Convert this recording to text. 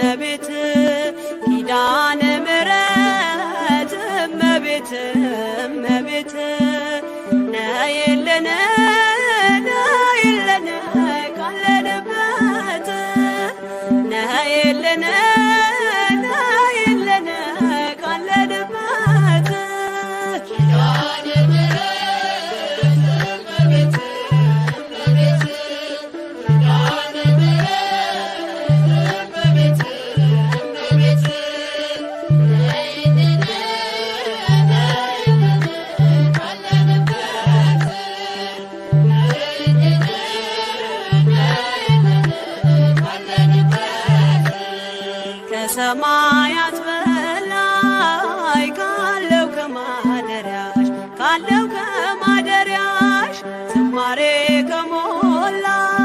እመቤት ኪዳነ ምሕረት እመቤት እመቤት ነይልን ነይልን ካለንበት ነይልን ነይልን ካለንበት። ኪዳነ ምሕረት እመቤት እመቤት ኪዳነ ምሕረት እመቤት እመቤት ነይልን ነይልን ካለንበት ነይልን ነይልን ካለንበት። ከሰማያት በላይ ካለው ከማደሪያሽ ካለው ከማደሪያሽ ዝማሬ ከሞላው